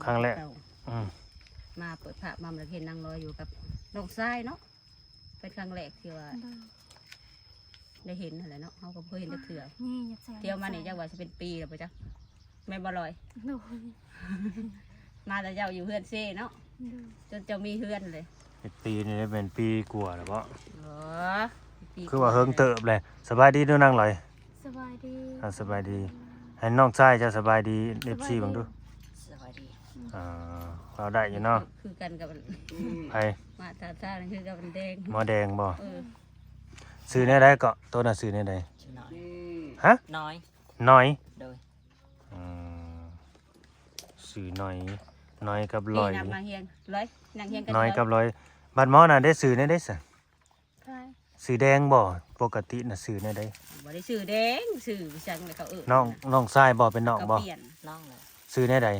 ຄັ້ງແລກ ເຈົ້າ ອືມ ມາເປີດພາບມາ ມັນເຫັນນາງລອຍຢູ່ກັບນ້ອງຊາຍເນາະ ເປັນຄັ້ງແລກທີ່ວ່າ ໂດຍ ໄດ້ເຫັນຫັ້ນແຫຼະເນາະ ເຮົາກໍບໍ່ເຄີຍເຫັນຈັກເທື່ອ ນີ້ຢາກໃສ່ ທ່ຽວມານີ້ຈັກວ່າຊິເປັນປີແລ້ວບໍ່ຈັກ ແມ່ນບໍ່ລອຍ? ໂດຍ ມາແຕ່ເຈົ້າຢູ່ເຮືອນເຊເນາະ ໂດຍ ຈົນເຈົ້າມີເຮືອນເລີຍ ເປັນປີນີ້ແມ່ນປີກວ່າແລ້ວບໍ່? ອໍ ປີ ຄືວ່າເຫິງເຕີບແຫຼະ ສະບາຍດີດູນາງລອຍ ສະບາຍດີ ອ່າ ສະບາຍດີ ໃຫ້ນ້ອງຊາຍເຈົ້າສະບາຍດີ ສະບາຍດີ ເອັຟຊີ ເບິ່ງດູ ສະບາຍດີ ອ່າ ເວົ້າໄດ້ຢູ່ເນາະ ຄືກັນກັບ ໃຜ ມາທ່າທາງຄືກັບແດງ ໝໍແດງບໍ່? ເອີ ຊື່ແນວໃດເກາະ? ໂຕນະຊື່ແນວໃດ? ຊື່ນ້ອຍ ຮະ? ນ້ອຍ ນ້ອຍ ໂດຍ ອືມ ຊື່ນ້ອຍ ນ້ອຍກັບລອຍ ນີ້ນັບນາງຮຽງ ລອຍ ນາງຮຽງກັນ ນ້ອຍກັບລອຍ ບັດໝໍນະໄດ້ຊື່ແນວໃດຊະ? ໃຜ? ຊື່ແດງບໍ່? ປົກກະຕິນະຊື່ແນວໃດ? ບໍ່ໄດ້ຊື່ແດງ ຊື່ຫຍັງແລ້ວເຂົາເອີ້ນ ນ້ອງ ນ້ອງຊາຍບໍ່? ເປັນນ້ອງບໍ່? ເຂົາປ່ຽນ ນ້ອງແຫຼະ ຊື່ແນວໃດ?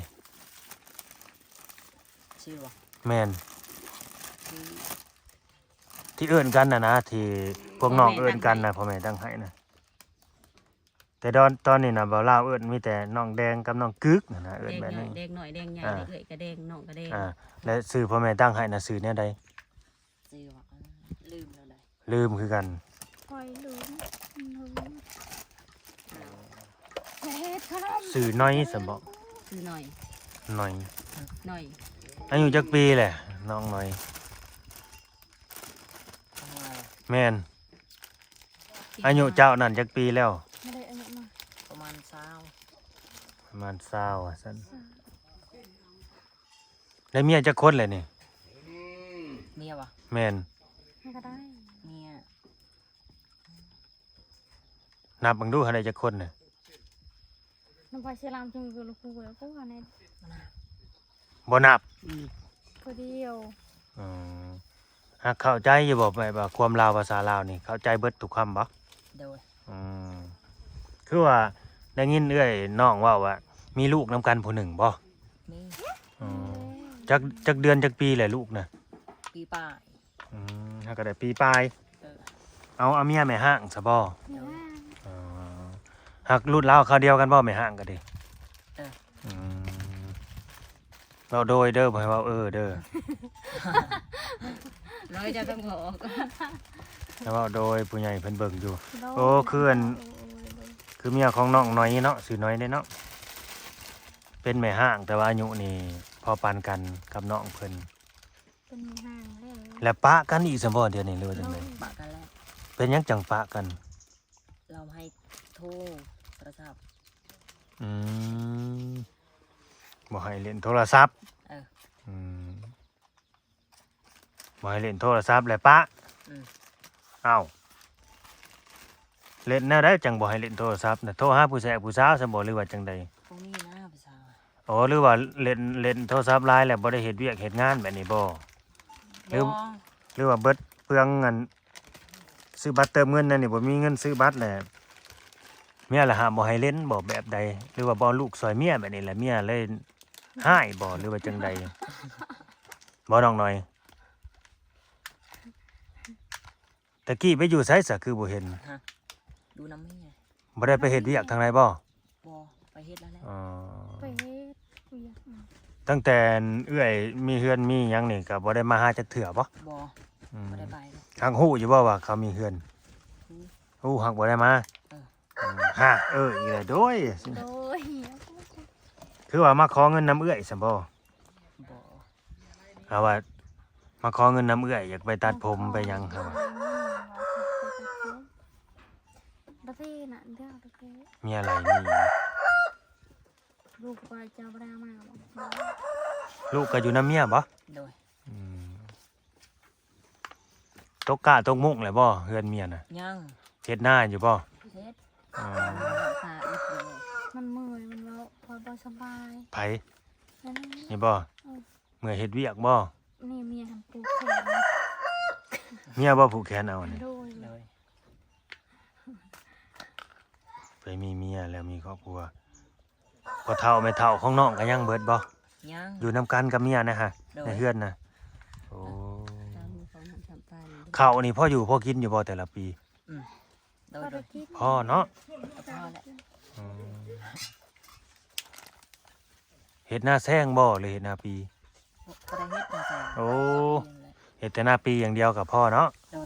ຊື່ບໍ່? ແມ່ນ ທີ່ເອີ້ນກັນນະນະ ທີ່ພວກນ້ອງເອີ້ນກັນນະ ພໍ່ແມ່ຕັ້ງໃຫ້ນະ ແຕ່ດອນ ຕອນນີ້ນະ ເວົ້າລາວເອີ້ນມີແຕ່ນ້ອງແດງກັບນ້ອງກຶກຫັ້ນນະ ເອີ້ນແບບນີ້ ແດງນ້ອຍ ແດງໃຫຍ່ ອ່າ ເອື້ອຍກະແດງ ນ້ອງກະແດງ ອ່າ ແລະຊື່ພໍ່ແມ່ຕັ້ງໃຫ້ນະຊື່ແນວໃດ? ຊື່ຫຍັງ ລືມແລ້ວໃດ ລືມຄືກັນ ຂ້ອຍລືມ ລືມ ຊື່ນ້ອຍຊັ້ນບໍ? ຊື່ນ້ອຍ ນ້ອຍ ນ້ອຍ ອາຍຸຈັກປີແຫຼະ ນ້ອງນ້ອຍ? ແມ່ນ ອາຍຸເຈົ້ານັ້ນຈັກປີແລ້ວ? ປະມານຊາວ ປະມານຊາວວ່າຊັ້ນ ຊາວ ໄດ້ເມຍຈັກຄົນແລ້ວນີ້? ເມຍບໍ່? ແມ່ນ ມັນກໍໄດ້ ເມຍ ນັບເບິ່ງດູ ຫາໄດ້ຈັກຄົນນະ? ນຳໄປເຊລາມຈຶ່ງຄືລູກຜູ້ແລ້ວ ຜູ້ຫາແນ່ ບໍ່ນັບ ອືມ ຜູ້ດຽວ ອືມ ຫາກເຂົ້າໃຈຢູ່ບໍ່ ແບບວ່າຄວາມລາວ ພາສາລາວນີ້ ເຂົ້າໃຈເບິດທຸກຄຳບໍ່? ໂດຍ ອືມ ຄືວ່າໄດ້ຍິນເອື້ອຍນ້ອງເວົ້າວ່າ ມີລູກນຳກັນຜູ້ໜຶ່ງບໍ່? ມີ ອືມ ຈັກ ຈັກເດືອນຈັກປີແຫຼະລູກນະ? ປີປາຍ ອືມ ຫາກກໍໄດ້ປີປາຍ ເອີ ເອົາ ເອົາເມຍແມ່ຮ້າງຊະບໍ່? ແມ່ຮ້າງ ອໍ ຫາກລຸ້ນລາວຄາວດຽວກັນບໍ່ແມ່ຮ້າງກໍດີ? ເອີ ອືມ ເວົ້າໂດຍເດີ ບໍ່ໃຫ້ເວົ້າເອີເດີ ໂດຍ ເຈົ້າຕ້ອງບອກ ແລ້ວເວົ້າໂດຍ ຜູ້ໃຫຍ່ເພິ່ນເບິ່ງຢູ່ ໂດຍ ໂອ້ ຄືອັນ ໂດຍ ໂດຍ ຄືເມຍຂອງນ້ອງໜ້ອຍເນາະ ຊື່ໜ້ອຍເດ້ເນາະ ເປັນແມ່ຮ້າງ ແຕ່ວ່າອາຍຸນີ້ພໍປານກັນກັບນ້ອງເພິ່ນ ເປັນແມ່ຮ້າງແລ້ວ ແລ້ວປະກັນອີກຊັ້ນບໍ່ ດຽວນີ້ ຫຼືວ່າຈັ່ງໃດ? ໂດຍ ປະກັນແລ້ວ ເປັນຫຍັງຈັ່ງປະກັນ? ລາວໃຫ້ໂທໂທລະສັບ ອືມ ບໍ່ໃຫ້ເຫຼັ້ນໂທລະສັບ ເອີ ອືມ ບໍ່ໃຫ້ເຫຼັ້ນໂທລະສັບແລ້ວປະ ອືມ ເອົ້າ ເຫຼັ້ນແນວໃດຈັ່ງບໍ່ໃຫ້ເຫຼັ້ນໂທລະສັບນະ? ໂທຫາຜູ້ແຊກຜູ້ສາວຊັ້ນບໍ່ ຫຼືວ່າຈັ່ງໃດ? ບໍ່ມີນະຜູ້ສາວ ອໍ ຫຼືວ່າເຫຼັ້ນ ເຫຼັ້ນໂທລະສັບຫຼາຍແລ້ວບໍ່ໄດ້ເຮັດວຽກເຮັດງານແບບນີ້ບໍ່? ຫຼື ບໍ່ ຫຼືວ່າເບິດເປືອງອັນ ຊື້ບັດເຕີມເງິນແນວນີ້ ບໍ່ມີເງິນຊື້ບັດແຫຼະ ເມຍລະຫ້າມບໍ່ໃຫ້ເຫຼັ້ນບໍ່ ແບບໃດ? ຫຼືວ່າບໍ່ເອົາລູກຊ່ອຍເມຍແບບນີ້ແຫຼະ ເມຍເລີຍຮ້າຍບໍ່ ຫຼືວ່າຈັ່ງໃດ? ບໍ່ ນ້ອງນ້ອຍ ຕະກີ້ໄປຢູ່ໃສຊະ ຄືບໍ່ເຫັນ? ຮະ ຢູ່ນຳເມຍ ບໍ່ໄດ້ໄປເຮັດວຽກທາງໃດບໍ່? ບໍ່ ໄປເຮັດແລ້ວແຫຼະ ອໍ ໄປເຮັດວຽກ ອືມ ຕັ້ງແຕ່ເອື້ອຍມີເຮືອນມີຫຍັງນີ້ ກໍບໍ່ໄດ້ມາຫາຈັກເທື່ອບໍ່? ບໍ່ ອືມ ບໍ່ໄດ້ໄປເລີຍ ຫາກຮູ້ຢູ່ບໍ່ວ່າເຂົາມີເຮືອນ? ຮູ້ ຮູ້ ຫາກບໍ່ໄດ້ມາ ເອີ ອືມ ຮະ ເອີ ອີກແລ້ວ ໂດຍ ໂດຍ ຄືວ່າມາຂໍເງິນນຳເອື້ອຍຊັ້ນບໍ່? ບໍ່ ເຮົາວ່າມາຂໍເງິນນຳເອື້ອຍ ຢາກໄປຕັດຜົມໄປຫຍັງ ເຮົາວ່າ ບໍ່ໄດ້ນະ ດຽວຕະເກ ເມຍຫຼາຍມີ ລູກກໍເຈົ້າບໍ່ໄດ້ເອົາມາບໍ່? ລູກກໍຢູ່ນຳເມຍບໍ່? ໂດຍ ອືມ ຕົກກ້າຕົກມຸ້ງແລ້ວບໍ່ ເຮືອນເມຍນະ? ຍັງ ເຮັດນາຢູ່ບໍ່? ເຮັດ ອໍ ມັນເມື່ອຍ ມັນເວົ້າ ຂ້ອຍບໍ່ສະບາຍ ໃຜ? ນັ້ນ ນີ້ບໍ່? ເອີ ເມື່ອຍເຮັດວຽກບໍ່? ນີ້ເມຍຫັ້ນຜູກແຂນ ເມຍບໍ່ຜູກແຂນເອົານີ້? ໂດຍ ໂດຍ ໄປມີເມຍແລ້ວມີຄອບຄົວ ພໍ່ເຖົ້າແມ່ເຖົ້າຂອງນ້ອງກໍຍັງເບິດບໍ່? ຍັງ ຢູ່ນຳກັນກັບເມຍນະຮະ? ໂດຍ ໃນເຮືອນນະ? ໂອ້ ເອີ ເຂົ້ານີ້ພໍຢູ່ພໍກິນຢູ່ບໍ່ແຕ່ລະປີ? ອືມ ໂດຍ ໂດຍ ພໍເນາະ ພໍແຫຼະ ອືມ ເຮັ ເຮັດນາແຊງບໍ່ ຫຼືເຮັດນາປີ? ບໍ່ໄດ້ເຮັດນາແຊງ. ໂອ້ ເຮັດແຕ່ນາປີຢ່າງດຽວກໍພໍເນາະ. ໂດຍ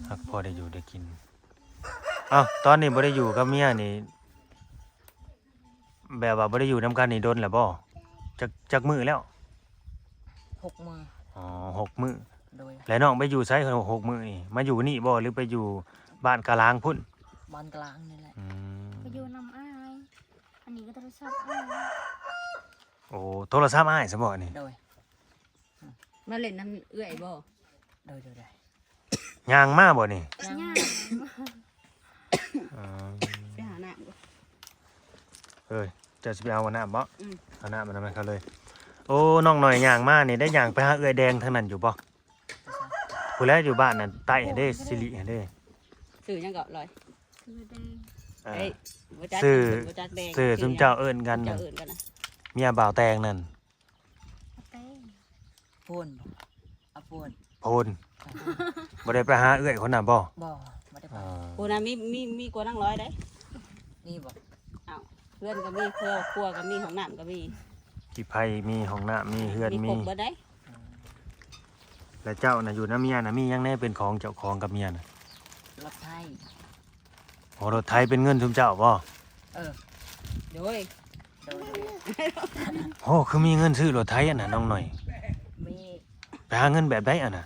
ຫາກພໍໄດ້ຢູ່ໄດ້ກິນ. ເອົ້າ ຕອນນີ້ບໍ່ໄດ້ຢູ່ກັບເມຍນີ້ ແບບວ່າບໍ່ໄດ້ຢູ່ນຳກັນນີ້ດົນແລ້ວບໍ່? ຈັກ ຈັກມື້ແລ້ວ? ຫົກມື້. ອໍ ຫົກມື້. ໂດຍ. ແລ້ວນ້ອງໄປຢູ່ໃສ ຫົກມື້ນີ້? ມາຢູ່ນີ້ບໍ່ ຫຼືໄປຢູ່ບ້ານກະລາງພຸ້ນ? ບ້ານກະລາງນີ້ແຫຼະ. ອືມ ໄປຢູ່ນຳອ້າຍ. ອັນນີ້ກໍໂທລະສັບອ້າຍ. ໂອ້ ໂທລະສັບອ້າຍຊະບໍ່ນີ້? ໂດຍ. ມາຫຼິ້ນນຳເອື້ອຍບໍ່? ໂດຍ ໂດຍ ໂດຍ. ຍ່າງມາບໍ່ນີ້? ຍ່າງ. ອໍ ໄປຫານ້ຳ. ເອີຍ ເຈົ້າຊິໄປເອົານ້ຳບໍ່? ອືມ ເອົານ້ຳມານຳໃຫ້ເຂົາເລີຍ. ໂອ້ ນ້ອງໜ້ອຍຍ່າງມານີ້ ໄດ້ຍ່າງໄປຫາເອື້ອຍແດງທາງນັ້ນຢູ່ບໍ່? ຜູ້ແລ ຢູ່ບ້ານນັ້ນໃຕ້ຫັ້ນເດ້ ສິລິຫັ້ນເດ້. ຊື່ຫຍັງເກາະລອຍ? ຊື່ແດງ. ເອີ ເອີຍ ບໍ່ຈັກ ຊື່ ບໍ່ຈັກແດງ. ຊື່ຊຸມເຈົ້າເອີ້ນກັນ ເຈົ້າເອີ້ນກັນນະ ເມຍບ່າວແຕງນັ້ນ. ອາແຕງ. ໂພນບໍ່? ອາໂພນ. ໂພນ. ອາໂພນ. ບໍ່ໄດ້ໄປຫາເອື້ອຍຄົນນັ້ນບໍ່? ບໍ່ ບໍ່ໄດ້ໄປ. ອໍ ໂພນນະ ມີ ມີ ມີກວ່ານາງລອຍເດ້. ມີບໍ່? ອ້າວ ເຮືອນກໍມີ ຄົວ ຄົວກໍມີ ຫ້ອງນ້ຳກໍມີ. ທີ່ໃຜມີຫ້ອງນ້ຳ ມີເຮືອນ ມີ ມີຄົບເບິດເດ້. ແລ້ວເຈົ້ານະ ຢູ່ນຳເມຍນະ ມີຫຍັງແດ່ເປັນຂອງເຈົ້າຂອງກັບເມຍນະ? ລົດໄຖ. ໂອ້ ລົດໄຖເປັນເງິນຊຸມເຈົ້າບໍ່? ເອີ ໂດຍ ໂດຍ. ໂອ້ ຄືມີເງິນຊື້ລົດໄຖອັນນັ້ນນ້ອງໜ້ອຍ? ມີ. ໄປຫາເງິນແບບໃດອັນນະ?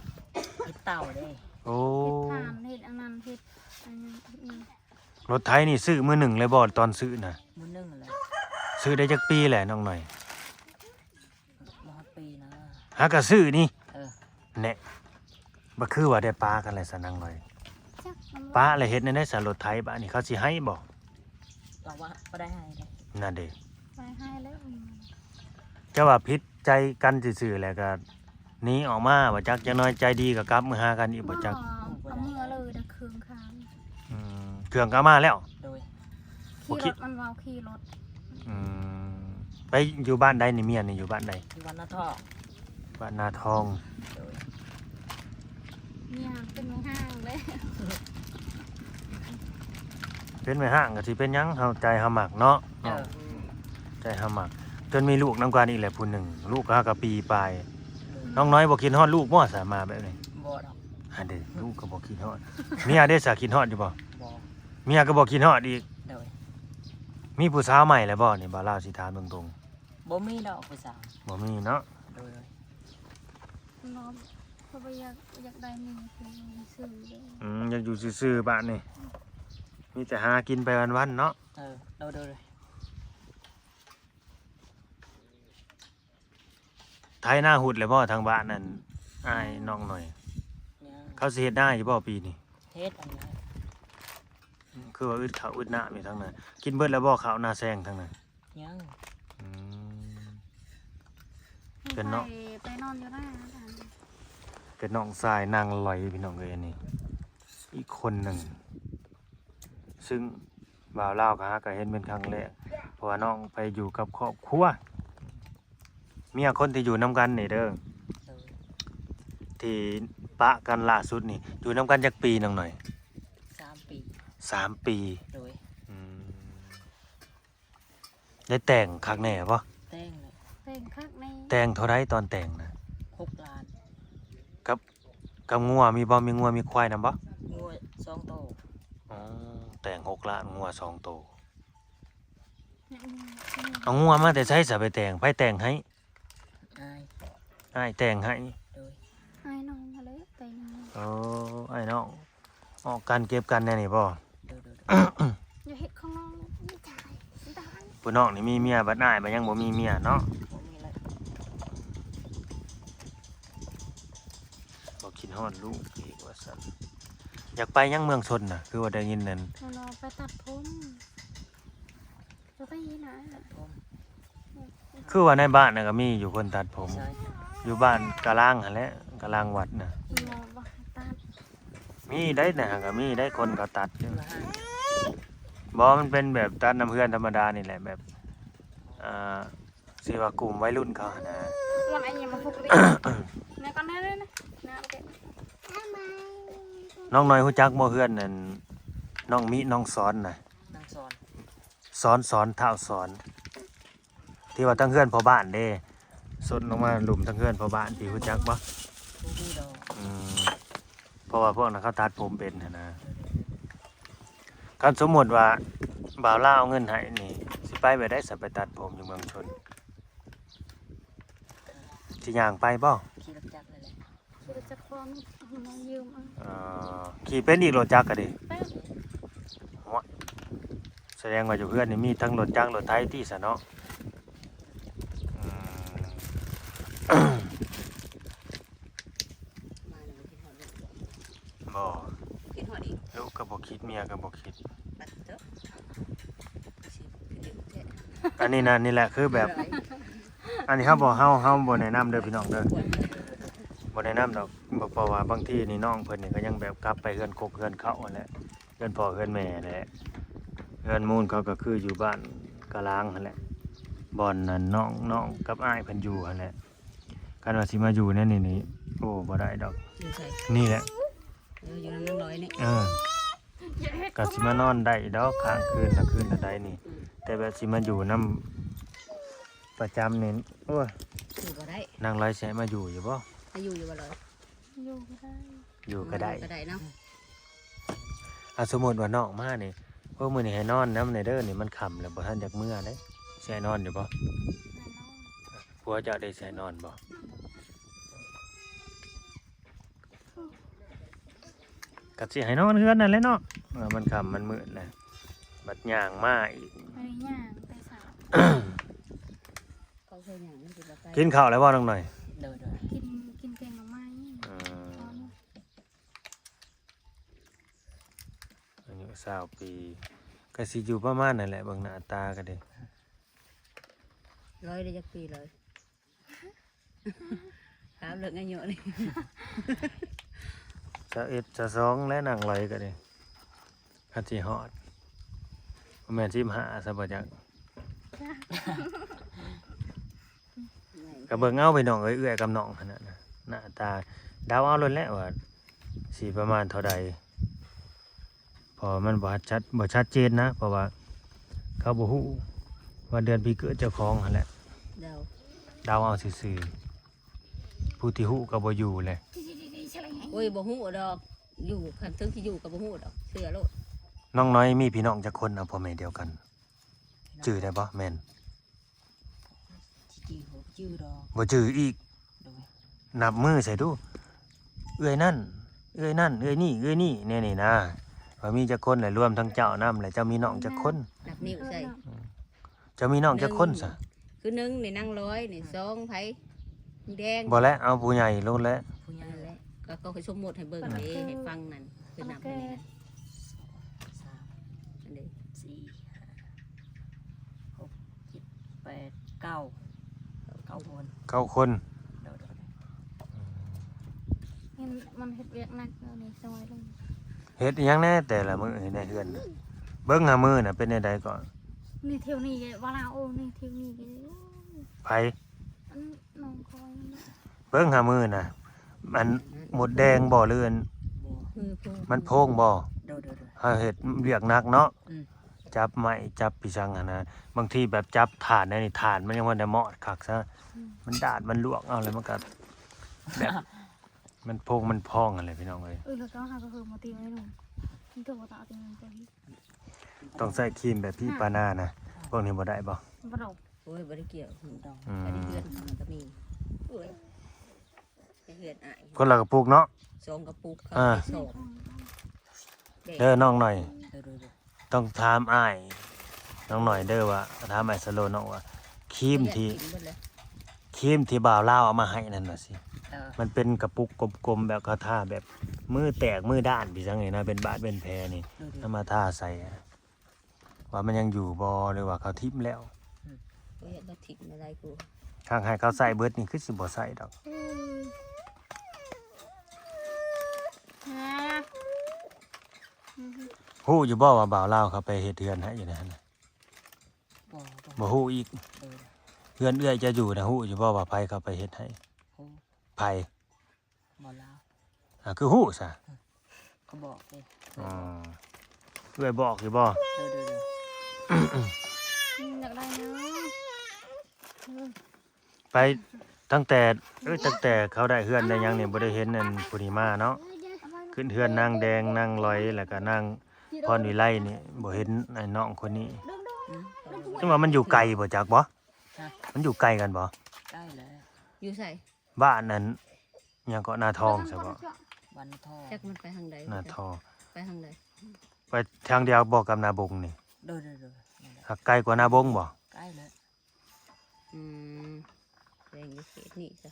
ເຮັດເຕົາເດ້. ໂອ້ ເຮັດຖ່ານ ເຮັດອັນນັ້ນ ເຮັດອັນນັ້ນ ເຮັດຫຍັງ. ລົດໄຖນີ້ຊື້ມື້ໜຶ່ງເລີຍບໍ່ ຕອນຊື້ນະ? ມື້ໜຶ່ງແຫຼະ. ຊື້ໄດ້ຈັກປີແຫຼະນ້ອງໜ້ອຍ? ບໍ່ຮອດປີນະ. ຫາກະຊື້ນີ້. ເອີ ແນະ ບໍ່ຄືວ່າໄດ້ປະກັນແລ້ວສະນາງລອຍ. ຈັກມັນ ປະແລ້ວເຮັດແນວໃດສະ ລົດໄຖບາດນີ້ ເຂົາຊິໃຫ້ບໍ່? ກໍວ່າບໍ່ໄດ້ໃຫ້ເດ້. ນັ້ນເດ້ ບໍ່ໄດ້ໃຫ້ແລ້ວ. ເຈົ້າວ່າຜິດໃຈກັນຊື່ໆ ແລ້ວກໍໜີອອກມາ ບໍ່ຈັກ ຈັກໜ້ອຍໃຈດີກໍກັບມາຫາກັນອີກ ບໍ່ຈັກ. ເອົາເມືອເລີຍເດີ ເຄື່ອງຄານ. ອືມ ເຄື່ອງກໍເອົາມາແລ້ວ. ໂດຍ. ຂີ່ລົດ ມັນເວົ້າຂີ່ລົດ. ອືມ ໄປຢູ່ບ້ານໃດນີ້ ເມຍນີ້ຢູ່ບ້ານໃດ? ຢູ່ບ້ານນາທອງ. ບ້ານນາທອງ. ໂດຍ. ເມຍເປັນແມ່ຮ້າງເດ້. ເປັນແມ່ຮ້າງກໍຊິເປັນຫຍັງ ເຮົາໃຈເຮົາມັກເນາະ. ເອີ ໃຈເຮົາມັກ ຈົນມີລູກນຳກັນອີກແຫຼະຜູ້ໜຶ່ງ ລູກກໍຫາກະປີປາຍ. ໂດຍ. ນ້ອງນ້ອຍບໍ່ຄິດຮອດລູກບໍ່ ສາມາແບບນີ້? ບໍ່ດອກ. ຫັ້ນເດ້ ລູກກໍບໍ່ຄິດຮອດ. ເມຍເດ້ສາ ຄິດຮອດຢູ່ບໍ່? ບໍ່. ເມຍກໍບໍ່ຄິດຮອດອີກ. ໂດຍ. ມີຜູ້ສາວໃໝ່ແລ້ວບໍ່ນີ້? ບ່າວລາວຊິຖາມຕົງໆ. ບໍ່ມີດອກຜູ້ສາວ. ບໍ່ມີເນາະ. ໂດຍ. ນ້ອງກໍບໍ່ຢາກ ຢາກໄດ້ເມຍຄືຊື່ໆ. ອືມ ຢາກຢູ່ຊື່ໆບາດນີ້. ມີແຕ່ຫາກິນໄປວັນໆເນາະ. ເອີ ໂດຍໆ. ໄຖນາຫຸດແລ້ວບໍ່ທາງບ້ານນັ້ນ ອ້າຍນ້ອງໜ້ອຍ? ຍັງ. ເຂົາຊິເຮັດນາຢູ່ບໍ່ປີນີ້? ເຮັດອັນນັ້ນ. ອືມ ຄືວ່າອຶດເຂົ້າອຶດນ້ຳຢູ່ທາງນັ້ນ. ກິນເບິດແລ້ວບໍ່ເຂົ້ານາແຊງທາງນັ້ນ? ຍັງ. ອືມ ເປັນນ້ອງ ໄປ ໄປນອນຢູ່ນາ. ເປັນນ້ອງຊາຍນາງລອຍ ພີ່ນ້ອງເອີຍ ອັນນີ້ອີກຄົນໜຶ່ງ ຊຶ່ງບ່າວລາວກໍຫາກໍເຫັນເປັນຄັ້ງແລກ ເພາະວ່ານ້ອງໄປຢູ່ກັບຄອບຄົວ ເມຍຄົນທີ່ຢູ່ນຳກັນນີ້ເດີ. ໂດຍ. ທີ່ປະກັນລ່າສຸດນີ້ ຢູ່ນຳກັນຈັກປີນ້ອງໜ້ອຍ? ສາມປີ. ສາມປີ. ໂດຍ. ອືມ ໄດ້ແຕ່ງຄັກແນ່ບໍ່? ແຕ່ງແຫຼະ. ແຕ່ງຄັກແນ່. ແຕ່ງເທົ່າໃດຕອນແຕ່ງນະ? ຫົກລ້ານ. ກັບ ກັບງົວມີບໍ່? ມີງົວມີຄວາຍນຳບໍ່? ງົວສອງໂຕ. ອໍ ແຕ່ງຫົກລ້ານ ງົວສອງໂຕ. ອືມ ເອົາງົວມາແຕ່ໃສສະໄປແຕ່ງ? ໃຜແຕ່ງໃຫ້? ອ້າຍ. ອ້າຍແຕ່ງໃຫ້. ໂດຍ. ອ້າຍນ້ອງຫັ້ນແຫຼະແຕ່ງໃຫ້. ໂອ້ ອ້າຍນ້ອງ ອອກກັນເກັບກັນແນວນີ້ບໍ່? ໂດຍ ໂດຍ ໂດຍ. ຢ່າເຮັດຂອງນ້ອງ ນີ້ຕາຍ ຕາຍ. ຜູ້ນ້ອງນີ້ມີເມຍ ບັດອ້າຍບັດຍັງບໍ່ມີເມຍເນາະ. ບໍ່ມີແລ້ວ. ບໍ່ຄິດຮອດລູກອີກວ່າຊັ້ນ. ຢາກໄປຫຍັງເມືອງຊົນນະ? ຄືວ່າໄດ້ຍິນນັ້ນ ເພິ່ນວ່າໄປຕັດຜົມ. ບໍ່ໄປນະ ຕັດຜົມ. ຄືວ່າໃນບ້ານນະກໍມີຢູ່ຄົນຕັດຜົມ. ໃສ? ຢູ່ບ້ານກະລາງຫັ້ນແຫຼະ ກະລາງວັດນະ. ບໍ່ ບໍ່ຕັດ. ມີໄດ໋ນະ ກໍມີໄດ໋ ຄົນກໍຕັດຢູ່. ບໍ່ ມັນເປັນແບບຕັດນຳເຮືອນທຳມະດານີ້ແຫຼະ ແບບ ອ່າ ຊິວ່າກຸ່ມໄວລຸ້ນເຂົາຫັ້ນນະ. ນ້ອງນ້ອຍຮູ້ຈັກບໍ່ ເຮືອນນັ້ນ ນ້ອງມິ ນ້ອງສອນນະ? ນາງສອນ. ສອນ ສອນ ທ້າວສອນ. ທີ່ວ່າທາງເຮືອນພໍ່ບ້ານເດ້ ສົດລົງມາຫຼຸມທາງເຮືອນພໍ່ບ້ານ ທີ່ຮູ້ຈັກບໍ່? ບໍ່ຮູ້ດອກ. ອືມ ເພາະວ່າພວກນັ້ນເຂົາຕັດຜົມເປັນຫັ້ນນະ. ຄັນສົມມຸດວ່າບ່າວລາວເອົາເງິນໃຫ້ນີ້ ຊິໄປແບບໃດ ຊິໄປຕັດຜົມຢູ່ເມືອງຊົນ? ຊິຍ່າງໄປບໍ່? ຂີ່ລົດຈັກນັ້ນແຫຼະ. ຂີ່ລົດຈັກຂອງໃຫ້ນ້ອງຢືມເອົາ. ເອີ ຂີ່ເປັນອີກ ລົດຈັກກະດີ? ເປັນ. ໂອ້ຍ ສະແດງວ່າຢູ່ເຮືອນນີ້ມີທັງລົດຈັກລົດໄຖຕິຊະເນາະ. ອືມ ມາແລ້ວບໍ່ຄິດຮອດລູກ? ບໍ່. ຄິດຮອດອີກ? ລູກກໍບໍ່ຄິດ ເມຍກໍບໍ່ຄິດ. ບັດເຈົ້າ ຄືຊິຄິດເດ້ແທ້. ອັນນີ້ນະ ນີ້ແຫຼະ ຄືແບບ ອັນນີ້ເຮົາບໍ່ ເຮົາ ເຮົາບໍ່ແນະນຳເດີພີ່ນ້ອງເດີ ບໍ່ແນະນຳດອກ. ເພາະວ່າບາງທີນີ້ນ້ອງເພິ່ນນີ້ກໍຍັງແບບກັບໄປເຮືອນກົກເຮືອນເຂົາຫັ້ນແຫຼະ ເຮືອນພໍ່ເຮືອນແມ່ແຫຼະ. ເຮືອນມູນເຂົາກໍຄືຢູ່ບ້ານກະລາງຫັ້ນແຫຼະ ບ່ອນນັ້ນນ້ອງ ນ້ອງກັບອ້າຍເພິ່ນຢູ່ຫັ້ນແຫຼະ. ຄັນວ່າຊິມາຢູ່ໃນນີ້ນີ້ ໂອ້ ບໍ່ໄດ້ດອກ. ຢູ່ໃສ? ນີ້ແຫຼະ ເອີ ຢູ່ນຳນາງລອຍນີ້. ເອີ ກໍຊິມານອນໄດ້ດອກ ຄ້າງຄືນລະຄືນລະໃດນີ້. ອືມ ແຕ່ແບບຊິມາຢູ່ນຳປະຈຳນີ້ ໂອ້ຍ ຢູ່ບໍ່ໄດ້. ນາງລອຍຊິໃຫ້ມາຢູ່ຢູ່ບໍ່? ໃຫ້ຢູ່ຢູ່ບໍ່ລອຍ? ຢູ່ກໍໄດ້. ຢູ່ກໍໄດ້ ຢູ່ກໍໄດ້ເນາະ. ອ່າ ສົມມຸດວ່ານ້ອງມານີ້ ໂອ້ ມື້ນີ້ໃຫ້ນອນນຳແດ່ເດີ ນີ້ມັນຄ່ຳແລ້ວ ບໍ່ທັນຢາກເມືອເດ້ ຊິໃຫ້ນອນຢູ່ບໍ່? ໃຫ້ນອນ. ຜົວເຈົ້າໄດ້ໃຫ້ນອນບໍ່? ກໍຊິໃຫ້ນອນເຮືອນນັ້ນແຫຼະເນາະ ເອີ ມັນຄ່ຳມັນມືດແລ້ວ ບັດຍ່າງມາອີກ. ບໍ່ໄດ້ຍ່າງແຕ່ເຊົ້າ. ເຂົາເຄີຍຍ່າງມັນຊິບໍ່ໄກ. ກິນເຂົ້າແລ້ວບໍ່ນ້ອງໜ້ອຍ? ໂດຍໆ. ກິນ ກິນແກງໜໍ່ໄມ້. ອືມ ອາຍຸຊາວປີ ກໍຊິຢູ່ປະມານນັ້ນແຫຼະ ເບິ່ງໜ້າຕາກໍດີ. ລອຍໄດ້ຈັກປີລອຍ? ຖາມເລື່ອງອາຍຸນີ້ ຊາວເອັດ ຊາວສອງ ແລະ ນາງລອຍກໍດີ ຄັນຊິຮອດ ບໍ່ແມ່ນສິບຫ້າຊະບໍ່ຈັກ. ກໍເບິ່ງເອົາພີ່ນ້ອງເອີຍ ເອື້ອຍກັບນ້ອງຫັ້ນນະ ໜ້າຕາ ເດົາເອົາໂລດແຫຼະວ່າຊິປະມານເທົ່າໃດ. ເພາະວ່າມັນບໍ່ຊັດ ບໍ່ຊັດເຈນນະ ເພາະວ່າເຂົາບໍ່ຮູ້ວັນເດືອນປີເກີດເຈົ້າຂອງຫັ້ນແຫຼະ. ເດົາ ເດົາເອົາຊື່ໆ ຜູ້ທີ່ຮູ້ກໍບໍ່ຢູ່ແຫຼະ. ໂອ້ຍ ບໍ່ຮູ້ດອກ ຢູ່ ຄັນເຖິງຊິຢູ່ກໍບໍ່ຮູ້ດອກ ເຊື່ອໂລດ. ນ້ອງນ້ອຍມີພີ່ນ້ອງຈັກຄົນ ເອົາ ພໍ່ແມ່ດຽວກັນ ຈື່ໄດ້ບໍ່? ແມ່ນ ຊິຈື່ ບໍ່ຈື່ດອກ ບໍ່ຈື່ອີກ. ໂດຍ ນັບມືໃສ່ດູ ເອື້ອຍນັ້ນ ເອື້ອຍນັ້ນ ເອື້ອຍນີ້ ເອື້ອຍນີ້ ແນວນີ້ນະ ວ່າມີຈັກຄົນ ແລະ ລວມທັງເຈົ້ານຳ ແລະ ເຈົ້າມີນ້ອງຈັກຄົນ? ນັບນິ້ວໃສ່. ເຈົ້າມີນ້ອງຈັກຄົນຊະ? ຄືໜຶ່ງນີ້ນາງລອຍນີ້ ສອງໃຜ? ແດງ ບໍ່ແຫຼະ ເອົາຜູ້ໃຫຍ່ໂລດແຫຼະ. ຜູ້ໃຫຍ່ແຫຼະ ກໍ ກໍສົມມຸດໃຫ້ເບິ່ງເດ້ ໃຫ້ຟັງນັ້ນ ຄືນັບນີ້ນະ ສາມ ອັນນີ້ ສີ່ ຫ້າ ຫົກ ເຈັດ ແປດ ເກົ້າ ເກົ້າຄົນ ເກົ້າຄົນ. ໂດຍໆ ອືມ ມັນ ມັນເຮັດວຽກໜັກຢູ່ນີ້ ຊ່ວຍລົງ. ເຮັດອີ່ຫຍັງແດ່ແຕ່ລະມື້ໃນເຮືອນນະ? ເບິ່ງຫາມື້ນະ ເປັນແນວໃດກໍ ນີ້ ແຖວນີ້ກໍວ່າລາວ ໂອ້ ນີ້ ແຖວນີ້ກໍ ໃຜ? ອັນ ນ້ອງຂ້ອຍນັ້ນແຫຼະ. ເບິ່ງຫາມື້ນະ ອັນ ມົດແດງບໍ່ ຫຼືອັນ ບໍ່ ມັນໂພງບໍ່? ໂດຍໆໆ ເຮົາເຮັດວຽກໜັກເນາະ. ອືມ ຈັບໄມ້ຈັບປີສັງຫັ້ນນະ ບາງທີແບບຈັບຖ່ານແນວນີ້ ຖ່ານມັນຍັງບໍ່ໄດ້ມອດຄັກຊະ. ອືມ ມັນດາດມັນລວກເອົາ ແລ້ວມັນກໍແບບ ມັນໂພງມັນພອງຫັ້ນແຫຼະພີ່ນ້ອງເອີຍ. ເອີ ແລ້ວກໍຫາກໍຄືມາຕີໄວ້ໜຶ່ງ ມັນກໍບໍ່ຕາຕີມັນຕົວນີ້. ຕ້ອງໃຊ້ຄຣີມແບບພີປານານະ ພວກນີ້ບໍ່ໄດ້ບໍ່? ບໍ່ໄດ້. ໂອ້ຍ ບໍ່ໄດ້ກ່ຽວດອກ. ອືມ ອັນນີ້ເຮືອນມັນກໍມີ. ໂອ້ຍ ເຮືອນອ້າຍ ຄົນລະກະປຸກເນາະ ສອງກະປຸກ ເຂົ້າ ອ່າ ໄປສອງ. ເດີນ້ອງໜ້ອຍ ເດີໆໆ ຕ້ອງຖາມອ້າຍນ້ອງໜ້ອຍເດີວ່າ ຖາມອ້າຍສະໂລນ້ອງວ່າ ຄຣີມທີ່ ຄຣີມທີ່ບ່າວລາວເອົາມາໃຫ້ນັ້ນວ່າຊິ ເອີ ມັນເປັນກະປຸກກົມໆ ແບບເຂົາທາແບບມືແຕກມືດ້ານ ປີສັງນີ້ນະ ເປັນບາດເປັນແຜນີ້ ເອີໆ ເອົາມາທາໃສ່ ວ່າມັນຍັງຢູ່ບໍ່ ຫຼືວ່າເຂົາຖິ້ມແລ້ວ? ອືມ ບໍ່ເຫັນວ່າຖິ້ມແນວໃດກູ. ຄັນໃຫ້ເຂົາໃຊ້ເບິດນີ້ ຄືຊິບໍ່ໃຊ້ດອກ. ອືມ ຮູ້ຢູ່ບໍ່ວ່າບ່າວລາວເຂົາໄປເຮັດເຮືອນໃຫ້ຢູ່ໃນຫັ້ນນະ? ບໍ່ ບໍ່ ບໍ່ຮູ້ອີກ. ເອີ ເຮືອນເອື້ອຍເຈົ້າຢູ່ນະ ຮູ້ຢູ່ບໍ່ວ່າໃຜເຂົາໄປເຮັດໃຫ້? ຮູ້. ໃຜ? ບໍ່ລາວ. ອ່າ ຄືຮູ້ຊະ? ເຂົາບອກເດ້. ອໍ ເອື້ອຍບອກຢູ່ບໍ່? ເດີໆໆ ອືມ ຢາກໄດ້ນະ. ໄປຕັ້ງແຕ່ ເອີຍ ຕັ້ງແຕ່ເຂົາໄດ້ເຮືອນໄດ້ຫຍັງນີ້ ບໍ່ໄດ້ເຫັນອັນຜູ້ນີ້ມາເນາະ. ຂຶ້ນເຮືອນນາງແດງ ນາງລອຍ ແລ້ວກໍນາງພອນວິໄລນີ້ ບໍ່ເຫັນໄອ້ນ້ອງຄົນນີ້. ອືມ ຈັ່ງວ່າມັນຢູ່ໄກບໍ່ ຈັກບໍ່? ຮະ? ມັນຢູ່ໄກກັນບໍ່? ໃກ້ແລ້ວ. ຢູ່ໃສ? ບ້ານນັ້ນຫຍັງເກາະ ນາທອງຊະບໍ່? ບ້ານນາທອງ. ຈັກມັນໄປທາງໃດ ນາທອງ ໄປທາງໃດ? ໄປທາງດຽວບໍ່ກັບນາບົງນີ້? ໂດຍໆໆ ຫັ້ນແຫຼະ. ຫາກໄກກວ່ານາບົງບໍ່? ໃກ້ແລ້ວ. ອືມ ແມ່ນຢູ່ເຂດນີ້ຊະ.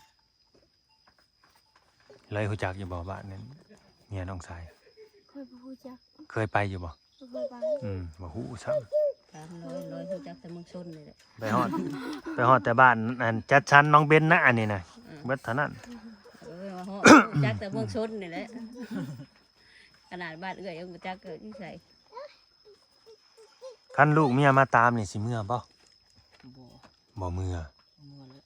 ເລີຍຮູ້ຈັກຢູ່ບໍ່ ບ້ານນັ້ນ ເມຍນ້ອງຊາຍ? ຂ້ອຍບໍ່ຮູ້ຈັກ. ເຄີຍໄປຢູ່ບໍ່? ບໍ່ເຄີຍໄປ. ອືມ ບໍ່ຮູ້ຊ້ຳ. ຖາມລອຍ ລອຍຮູ້ຈັກແຕ່ເມືອງຊົນນີ້ແຫຼະ. ໄປຮອດ ໄປຮອດແຕ່ບ້ານອັນຈັດສັນໜອງເບັນນະ ອັນນີ້ນະ. ອືມ ເບິດເທົ່ານັ້ນ. ເອີ ມາຮອດ ຮູ້ຈັກແຕ່ເມືອງຊົນນີ້ແຫຼະ. ຂະໜາດບ້ານເອື້ອຍຍັງບໍ່ຈັກ ເອີ ຢູ່ໃສ. ຄັນລູກເມຍມາຕາມນີ້ ຊິເມືອບໍ່? ບໍ່ ບໍ່ເມືອ. ບໍ່ເມືອແລ້ວ.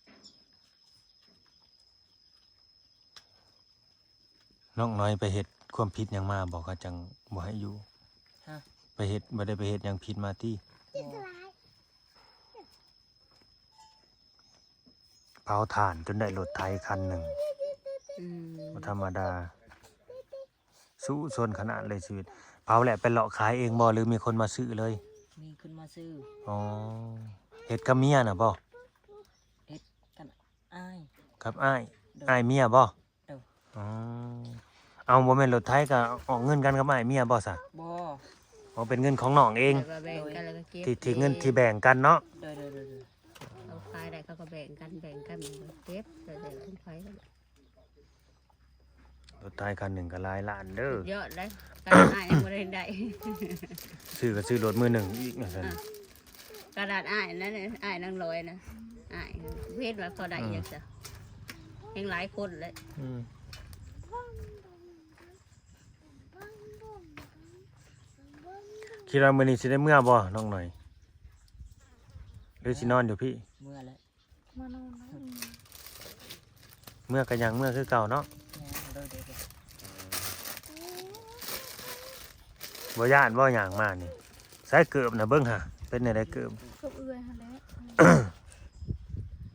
ນ້ອງນ້ອຍໄປເຮັດຄວາມຜິດຫຍັງມາບໍ່ ເຂົາຈັ່ງບໍ່ໃຫ້ຢູ່? ຮະ? ໄປເຮັດ ບໍ່ໄດ້ໄປເຮັດຫຍັງຜິດມາຕິ? ບໍ່. ເຜົາຖ່ານຈົນໄດ້ລົດໄຖຄັນໜຶ່ງ. ອືມ ບໍ່ທຳມະດາ. ສູ້ຊົນຂະໜາດເລີຍຊີວິດ. ເຜົາແລ້ວໄປເລາະຂາຍເອງບໍ່ ຫຼືມີຄົນມາຊື້ເລີຍ? ມີຄົນມາຊື້. ອໍ ເຮັດກັບເມຍນະບໍ່? ເຮັດກັບອ້າຍ. ກັບອ້າຍ. ໂດຍ. ອ້າຍເມຍບໍ່? ໂດຍ. ອໍ ເອົາ ບໍ່ແມ່ນລົດໄຖກໍອອກເງິນກັນກັບອ້າຍເມຍບໍ່ຊະ? ບໍ່. ອໍ ເປັນເງິນຂອງນ້ອງເອງ. ແບບວ່າແບ່ງກັນແລ້ວກໍເກັບ ທີ່ ທີ່ເງິນທີ່ແບ່ງກັນເນາະ. ໂດຍໆໆໆ. ເຂົາຂາຍໄດ້ເຂົາກໍແບ່ງກັນ ແບ່ງກັນເກັບ ແຕ່ແຕ່ຂອງໃຜ. ລົດໄຖຄັນໜຶ່ງກໍຫຼາຍລ້ານເດີ. ຍອດເດ້. ຂະໜາດອ້າຍຍັງບໍ່ໄດ້ໄດ້. ຊື້ກໍຊື້ລົດມືໜຶ່ງອີກວ່າຊັ້ນ. ອ່ະ ຂະໜາດອ້າຍນັ້ນ ອ້າຍນາງລອຍນະ ອ້າຍເຫັນວ່າເຂົາໄດ້ ອືມ ຫຍັງຊະ ແຮ່ງຫຼາຍຄົນແຫຼະ. ອືມ ຄິດວ່າມື້ນີ້ຊິໄດ້ເມືອບໍ່ ນ້ອງໜ້ອຍ ຫຼືຊິນອນຢູ່ພີ້? ເມືອແລ້ວ. ມານອນນຳ. ເມືອກໍຍັງເມືອຄືເກົ່າເນາະ. ແມ່ນ. ໂດຍໆໆ. ບໍ່ຢ້ານບໍ່ຫຍັງມານີ້? ໃສ່ເກີບນະ ເບິ່ງຫາ ເປັນແນວໃດເກີບ? ເກີບເອື້ອຍຫັ້ນແຫຼະ.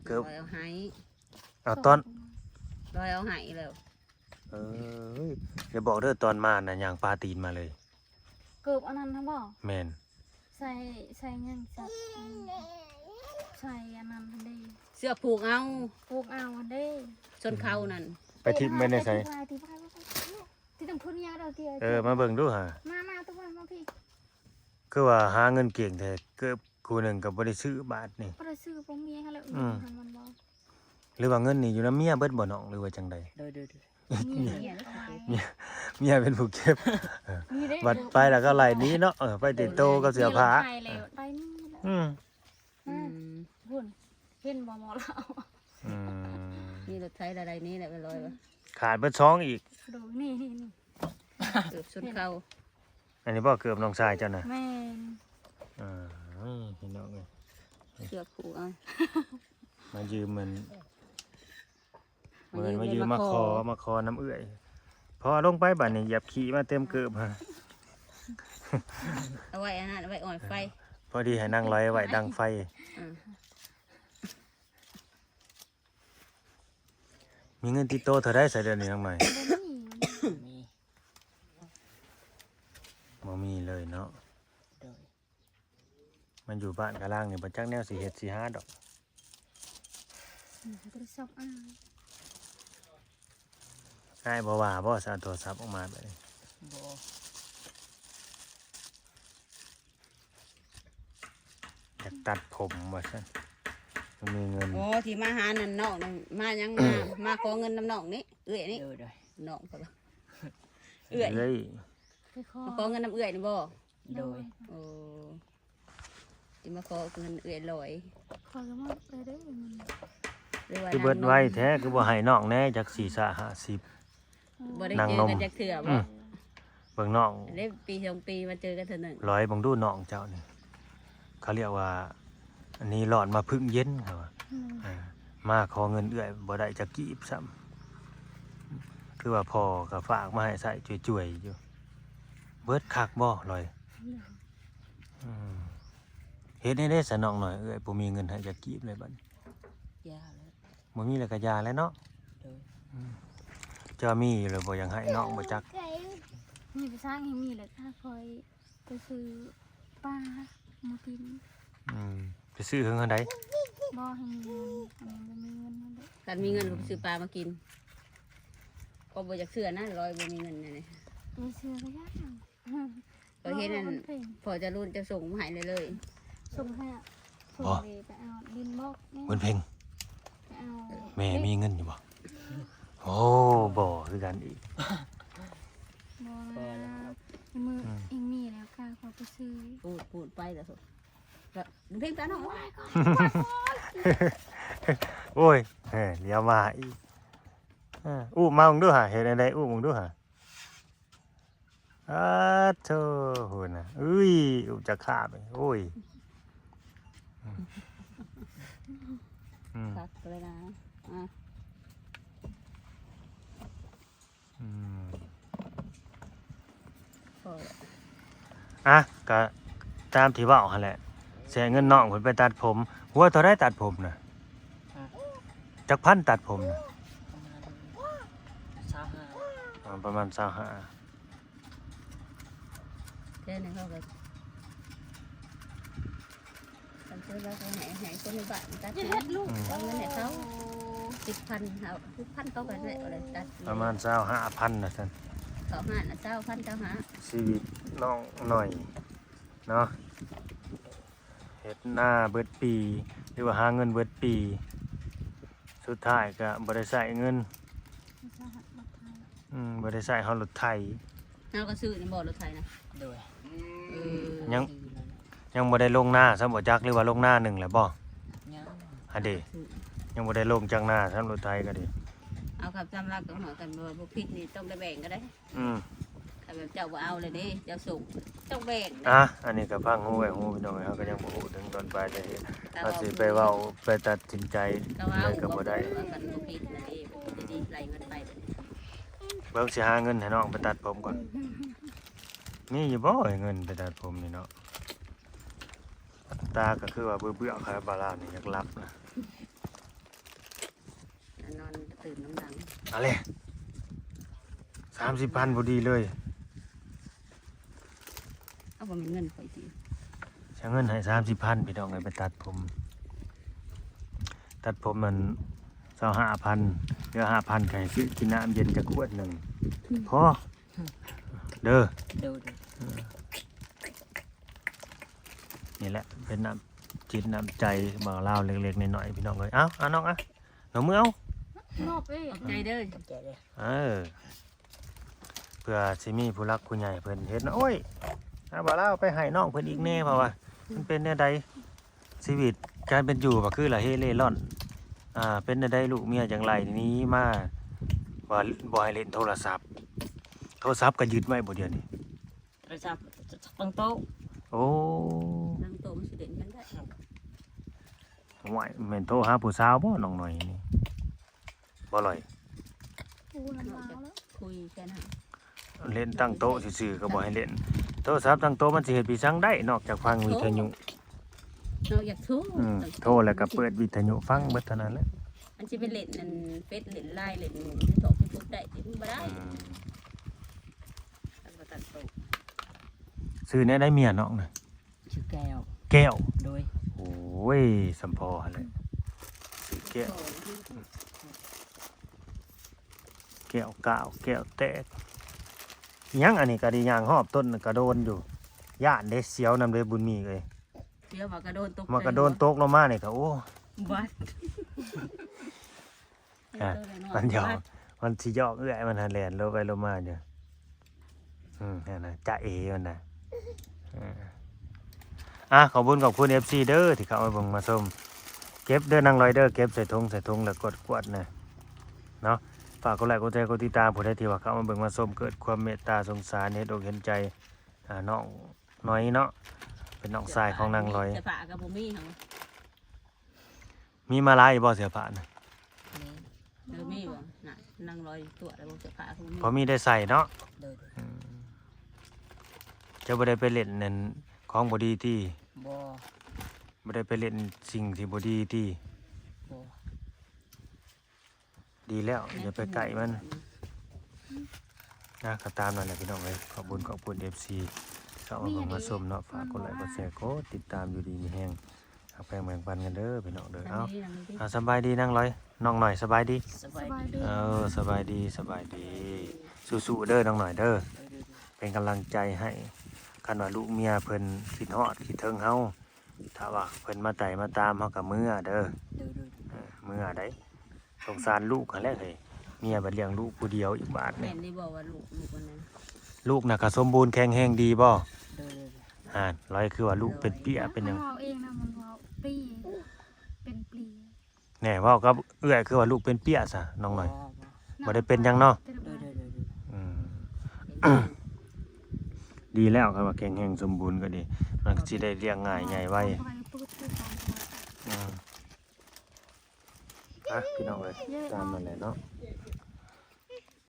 ເກີບ ລອຍເອົາໃຫ້. ເອົາຕອນ ລອຍເອົາໃຫ້ແລ້ວ. ເອີຍ ຢ່າບອກເດີ ຕອນມານະ ຍ່າງປາຕີນມາເລີຍ. ເກີບອັນນັ້ນນະບໍ່? ແມ່ນ. ໃສ່ ໃສ່ຫຍັງ ໃສ່ ໃສ່ອັນນັ້ນຫັ້ນເດ້ ເສື້ອຜູກເອົາ ຜູກເອົາຫັ້ນເດ້ ຊົນເຂົານັ້ນ. ໄປຖິ້ມໄວ້ໃນໃສ? ທີ່ຕ້ອງພຸ້ນຍາດອກຕິ. ເອີ ມາເບິ່ງດູຫາ. ມາ ມາ ຕຸມາ ມາພີ້. ຄືວ່າຫາເງິນເກັ່ງແທ້ ເກີບຄູ່ໜຶ່ງກໍບໍ່ໄດ້ຊື້ບາດນີ້. ບໍ່ໄດ້ຊື້ ບໍ່ມີຫັ້ນແຫຼະ. ອືມ ມັນບໍ່ ຫຼືວ່າເງິນນີ້ຢູ່ນຳເມຍເບິດບໍ່ນ້ອງ ຫຼືວ່າຈັ່ງໃດ? ໂດຍໆໆ. ເມຍ ເມຍ ເມຍເປັນຜູ້ເກັບ. ເອີ ບັດໄປແລ້ວກໍໄລ່ໜີເນາະ. ເອີ ໄປແຕ່ໂຕກັບເສື້ອຜ້າ. ໄປແລ້ວ ໄປນີ້ແຫຼະ. ອືມ ອືມ ພຸ້ນ ເຫັນບໍ່ໝໍລາວ? ອືມ ມີລົດໄຖລະໄດ້ນີ້ແຫຼະ ໄປລອຍວ່າ ຂາດເບິດສອງອີກ. ໂດຍ ນີ້ໆໆ ເກີບຊົນເຂົາ. ອັນນີ້ບໍ່ເກີບນ້ອງຊາຍເຈົ້ານະ? ແມ່ນ. ເອີ ພີ່ນ້ອງເອີຍ ເສື້ອຜູກເອົາ ມາຢືມມັນ ມາຢືມ ມາຢືມ ມາຂໍ ມາຂໍນຳເອື້ອຍ. ພໍລົງໄປບາດນີ້ ຢາບຂີ້ມາເຕັມເກີບ. ເອົາໄວ້ອັນນັ້ນ ເອົາໄວ້ອ່ອນໄຟ. ພໍດີໃຫ້ນາງລອຍໄວ້ດັງໄຟ. ອືມ ມີເງິນຕິດໂຕເທົ່າໃດຊະດຽວນີ້ນ້ອງນ້ອຍ? ບໍ່ມີ. ບໍ່ມີເລີຍເນາະ. ໂດຍ. ມາຢູ່ບ້ານກະລາງນີ້ ບໍ່ຈັກແນວຊິເຮັດຊິຫາດອກ. ອືມ ໂທລະສັບອ້າຍ ອ້າຍບໍ່ວ່າບໍ່ ຊິເອົາໂທລະສັບອອກມາແບບນີ້? ບໍ່. ຢາກຕັດຜົມວ່າຊັ້ນ ບໍ່ມີເງິນ. ໂອ້ ທີ່ມາຫານັ້ນນ້ອງນັ້ນ ມາຫຍັງ? ມາ ມາຂໍເງິນນຳນ້ອງນີ້ ເອື້ອຍນີ້. ໂດຍໆ. ນ້ອງກໍວ່າ ເອື້ອຍ ເອື້ອຍ ໄປຂໍ ມາຂໍເງິນນຳເອື້ອຍນີ້ບໍ່? ໂດຍ. ໂອ້ ຊິມາຂໍເງິນເອື້ອຍລອຍ. ຂ້ອຍກໍມາໄດ້ເດ້ເງິນ ຄືເບິດໄວແທ້ ຄືບໍ່ໃຫ້ນ້ອງແດ່ຈັກສີ່ສາຫ້າສິບ. ບໍ່ໄດ້ເຈີກັນຈັກເທື່ອບໍ່? ອືມ ເບິ່ງນ້ອງ ເດ້ ປີສອງປີມາເຈີກັນເທື່ອໜຶ່ງ. ລອຍເບິ່ງດູນ້ອງເຈົ້ານີ້ ເຂົາລຽກວ່າ ອັນນີ້ລອດມາເພິ່ງເຢັນ ເຂົາວ່າ. ອືມ ເອີ ມາຂໍເງິນເອື້ອຍບໍ່ໄດ້ຈັກກີບຊ້ຳ ຄືວ່າພໍ່ກໍຝາກມາໃຫ້ໃຊ້ຈ່ວຍໆຢູ່. ເບິດຄັກບໍ່ລອຍ? ອືມ ເຮັດແນວໃດຊະນ້ອງນ້ອຍ ເອື້ອຍບໍ່ມີເງິນໃຫ້ຈັກກີບເລີຍບັດນີ້. ຢ່າເລີຍ. ບໍ່ມີແລ້ວກໍຢ່າແຫຼະເນາະ. ໂດຍ. ອືມ ເຈົ້າມີຢູ່ແລ້ວບໍ່ ຢາກໃຫ້ນ້ອງບໍ່ຈັກ? ມີໄປສ້າງໃຫ້ມີແລ້ວ ຖ້າຂ້ອຍໄປຊື້ປາມາກິນ. ອືມ ໄປຊື້ເຖິງອັນໃດ? ບໍ່ ໃຫ້ມີເງິນ ອັນນີ້ບໍ່ມີເງິນນັ້ນເດ້. ຄັນມີເງິນກໍໄປຊື້ປາມາກິນ. ກໍບໍ່ຢາກເຊື່ອນະ ລອຍບໍ່ມີເງິນແນວນີ້. ບໍ່ເຊື່ອກໍຢ່າ. ຂ້ອຍເຫັນອັນ ພໍ່ຈະລຸນຈະສົ່ງມາໃຫ້ເລີຍໆ. ສົ່ງໃຫ້ ສົ່ງເລີຍ ໄປເອົາດິນບອກນີ້ ບຸນເພັງ ໄປເອົາ. ແມ່ມີເງິນຢູ່ບໍ່? ໂອ້ ບໍ່ຄືກັນອີກ. ບໍ່ນະ ມື້ ອືມ ອີກນີ້ແລ້ວກະຂໍໄປຊື້. ປູດ ປູດໄປລະ ບຸນເພັງຕານ້ອງ. ໂອ້ຍ ເຮີ້ຍ ຫຼຽວມາອີກ. ເອີ ອຸມາເບິ່ງດູຫາ ເຮັດແນວໃດ ອຸມາເບິ່ງດູຫາ. ອາໂທ ພຸ້ນນະ ອຸ້ຍ ອຸຈະຂາບ ໂອ້ຍ. ອືມ ຄັກເລີຍນະ. ອາ ອືມ ພໍ ອະ ກະຕາມທີ່ເວົ້າຫັ້ນແຫຼະ ເສຍເງິນນ້ອງເພິ່ນໄປຕັດຜົມ. ຫົວເທົ່າໃດຕັດຜົມນະ? ຮະ? ຈັກພັນຕັດຜົມນະ? ປະມານຊາວຫ້າ. ອໍ ປະມານຊາວຫ້າ. ແຕ່ໃນເຮົາກໍ ຄັນເຈີແລ້ວກໍໃຫ້ ໃຫ້ຄົນໃນບ້ານຕັດໃຫ້ ເຮັດລູກ ອືມ ເອົາເງິນໃຫ້ເຂົາ ສິບພັນ ເຮົາ ສິບພັນ ເຂົາກໍໄດ້ ເອົາໄດ້ຕັດ ປະມານຊາວຫ້າພັນນະຊັ້ນ ເຂົ້າຮ້ານນະ ຊາວພັນ ຊາວຫ້າ. ຊີວິດນ້ອງໜ້ອຍເນາະ ເຮັດນາເບິດປີ ຫຼືວ່າຫາເງິນເບິດປີ ສຸດທ້າຍກໍບໍ່ໄດ້ໃຊ້ເງິນ. ອືມ ບໍ່ໄດ້ໃຊ້ເຮົາລົດໄຖ. ເຮົາກໍຊື້ນີ້ບໍ່ ລົດໄຖນະ? ໂດຍ. ເອີ ຍັງ ຍັງບໍ່ໄດ້ລົງນາຊ້ຳບໍ່ຈັກ ຫຼືວ່າລົງນາໜຶ່ງແລ້ວບໍ່? ຍັງ. ຫັ້ນເດ ຍັງບໍ່ໄດ້ລົງຈັກນາຊ້ຳ ລົດໄຖກໍດີ. ເອົາ ຄັນຕາມຫຼັກກະເຮົາ ຄັນບໍ່ ບໍ່ຜິດນີ້ຕ້ອງໄດ້ແບ່ງກໍໄດ້. ອືມ ຄັນແບບເຈົ້າບໍ່ເອົາເລີຍເດ້ ເຈົ້າສົ່ງ ຕ້ອງແບ່ງ. ອ່ະ ອັນນີ້ກໍຟັງຫູໄວ້ຫູ ພີ່ນ້ອງເອີຍ ເຮົາກໍຍັງບໍ່ຮູ້ເຖິງຕອນປາຍສາເຫດ ເຮົາຊິໄປເວົ້າໄປຕັດສິນໃຈ ກໍເວົ້າ ແລ້ວກໍບໍ່ໄດ້ ວ່າກັນບໍ່ຜິດນະເດ້ ບໍ່ໄດ້ດີໄລ່ເງິນໄປ. ເບິ່ງຊິຫາເງິນໃຫ້ນ້ອງໄປຕັດຜົມກ່ອນ. ມີຢູ່ບໍ່ເງິນໄປຕັດຜົມນີ້ເນາະ? ຕາກໍຄືວ່າເບື່ອໆ ຄາບາລາວນີ້ ຢາກຫຼັບນະ. ນອນຕື່ນນຳຫຼັງ ອາເລ ສາມສິບພັນພໍດີເລີຍ. ເອົາ ບໍ່ແມ່ນເງິນຂ້ອຍຕິ ເສຍເງິນໃຫ້ສາມສິບພັນ ພີ່ນ້ອງເອີຍ ໄປຕັດຜົມ ຕັດຜົມມັນຊາວຫ້າພັນ ເຫຼືອຫ້າພັນ ກໍໃຫ້ຊື້ກິນນ້ຳເຢັນຈັກຂວດໜຶ່ງ ອືມ ພໍ. ເດີ ໂດຍ ເອີ ນີ້ແຫຼະເປັນນ້ຳຈິດນ້ຳໃຈບ່າວລາວເລັກໆນ້ອຍໆ ພີ່ນ້ອງເອີຍ. ເອົາ ເອົານ້ອງ ເອົານ້ອງມື ເອົາ ຂອບໃຈເດີ ຂອບໃຈເດີ. ເອີ ເພື່ອຊິມີຜູ້ຫຼັກຜູ້ໃຫຍ່ເພິ່ນເຫັນ ໂອ້ຍ ເອົາບ່າວລາວໄປໃຫ້ນ້ອງເພິ່ນອີກແດ່ ເພາະວ່າມັນເປັນແນວໃດ ຊີວິດການເປັນຢູ່ກໍຄືລະເຮເລ່ລ່ອນ. ອ່າ ເປັນແນວໃດ ລູກເມຍຈັ່ງໄລ່ໜີມາ ວ່າບໍ່ໃຫ້ຫຼິ້ນໂທລະສັບ? ໂທລະສັບກໍຍຶດໄວ້ບໍ່ດຽວນີ້? ໂທລະສັບຕັ້ງໂຕະ. ໂອ້ ຕັ້ງໂຕະມັນຊິຫຼິ້ນກັນໄດ້. ໂອ້ຍ ແມ່ນໂທຫາຜູ້ສາວບໍ່ນ້ອງໜ້ອຍນີ້? ບໍ່ລອຍ ຄຸຍແຄ່ນັ້ນ ຫຼິ້ນຕັ້ງໂຕະຊື່ໆ ກໍບໍ່ໃຫ້ຫຼິ້ນ. ໂທລະສັບຕັ້ງໂຕະມັນຊິເຮັດພິສັງໄດ້ ນອກຈາກຟັງວິທະຍຸ. ໂທ ນອກຈາກໂທ ອືມ ໂທແລ້ວກໍເປີດວິທະຍຸຟັງເບິດເທົ່ານັ້ນແຫຼະ. ມັນຊິໄປຫຼິ້ນອັນເຟສ ຫຼິ້ນລາຍ ຫຼິ້ນ TikTok ໄດ້ຕິ? ມັນບໍ່ໄດ້. ອືມ ຕັ້ງໂຕະ ຊື່ແນວໃດເມຍນ້ອງນະ? ຊື່ແກ້ວ. ແກ້ວ ໂດຍ. ໂອ້ຍ ສ່ຳພໍ່ຫັ້ນແຫຼະ ຊື່ແກ້ວ. ແກ້ວກ້າວ ແກ້ວແຕກ ຫຍັງອັນນີ້ກໍໄດ້ຍ່າງຮອບຕົ້ນກະໂດນຢູ່. ຢ້ານເດ້ ສຽວນຳເດ້ ບຸນມີເອີຍ. ສຽວວ່າກະໂດນຕົກ ວ່າກະໂດນຕົກລົງມານີ້ກໍ ໂອ້ ບາດ. ອ່ະ ມັນຫຍອກ ມັນຊິຫຍອກເອື້ອຍມັນຫັ້ນ ແລ່ນລົງໄປລົງມາຢູ່. ອືມ ຫັ້ນນະ ຈາເອມັນນະ. ເອີ ອ່ະ ຂອບຄຸນຂອບຄຸນເອັຟຊີເດີ ທີ່ເຂົ້າມາເບິ່ງມາຊົມ. ເກັບເດີນາງລອຍເດີ ເກັບໃສ່ຖົງໃສ່ຖົງ ແລ້ວກວດກວດນະເນາະ. ຝາກກົດໄລ ກົດແຊ ກົດຕິດຕາມ ຜູ້ໃດທີ່ວ່າເຂົ້າມາເບິ່ງມາຊົມ ເກີດຄວາມເມດຕາສົງສານ ເຫັນອົກເຫັນໃຈ ອ່າ ນ້ອງໜ້ອຍເນາະ ເປັນນ້ອງຊາຍຂອງນາງລອຍ. ເສື້ອຜ້າກໍບໍ່ມີເຮົາ. ມີມາຫຼາຍຢູ່ບໍ່ເສື້ອຜ້ານະ? ມີ ເອີ ມີບໍ່ນະ? ນາງລອຍຕົວະແລ້ວບໍ່ ເສື້ອຜ້າກໍບໍ່ມີ ພໍມີໄດ້ໃສ່ເນາະ. ໂດຍ ໂດຍ. ອືມ ເຈົ້າບໍ່ໄດ້ໄປຫຼິ້ນນັ້ນຂອງບໍ່ດີຕິ? ບໍ່ ບໍ່ໄດ້ໄປຫຼິ້ນສິ່ງທີ່ບໍ່ດີຕິ? ບໍ່. ດີແລ້ວ ຢ່າໄປໃກ້ມັນນະ. ກໍຕາມນັ້ນແຫຼະພີ່ນ້ອງເອີຍ. ຂອບຄຸນຂອບຄຸນເອັຟຊີເຂົ້າມາເບິ່ງມາຊົມເນາະ. ຝາກກົດໄລກົດແຊ ກົດຕິດຕາມ ຢູ່ດີມີແຮງ ຮັກແພງແບ່ງປັນກັນເດີພີ່ນ້ອງເດີ. ເອົາ ເອົາ ສະບາຍດີນາງລອຍ ນ້ອງໜ້ອຍ ສະບາຍດີ. ສະບາຍດີ. ເອີ ສະບາຍດີ ສະບາຍດີ. ສູ້ໆເດີນ້ອງໜ້ອຍເດີ. ເປັນກຳລັງໃຈໃຫ້. ຄັນວ່າລູກເມຍເພິ່ນຄິດຮອດຄິດເຖິງເຮົາ ຖ້າວ່າເພິ່ນມາໄຕ່ມາຕາມ ເຮົາກໍເມືອເດີ. ເອີ ເມືອໄດ໋. ສົງສານລູກຫັ້ນແຫຼະເຮີ້ຍ. ເມຍບັດລ້ຽງລູກຜູ້ດຽວອີກບາດນີ້. ແມ່ນດີບໍ່ວ່າລູກ ລູກອັນນັ້ນ ລູກນະກໍສົມບູນແຂງແຮງດີບໍ່? ໂດຍ. ຫັ້ນ ລອຍຄືວ່າລູກເປັນເປ້ຍເປັນຫຍັງ. ມັນເວົ້າເອງນະ ມັນເວົ້າເປ້ຍ ເປັນເປ້ຍ. ແນ່ ເວົ້າກັບເອື້ອຍຄືວ່າລູກເປັນເປ້ຍຊະ ນ້ອງໜ້ອຍ. ບໍ່ ບໍ່ ບໍ່ໄດ້ເປັນຫຍັງເນາະ. ໂດຍ ໂດຍ ໂດຍ ໂດຍ. ອືມ ດີແລ້ວ ຄັນວ່າແຂງແຮງສົມບູນກໍດີ ມັນກໍຊິໄດ້ລ້ຽງງ່າຍໃຫຍ່ໄວ. ອືມ ອ່ະ ພີ່ນ້ອງເອີຍ ຕາມນັ້ນແຫຼະເນາະ.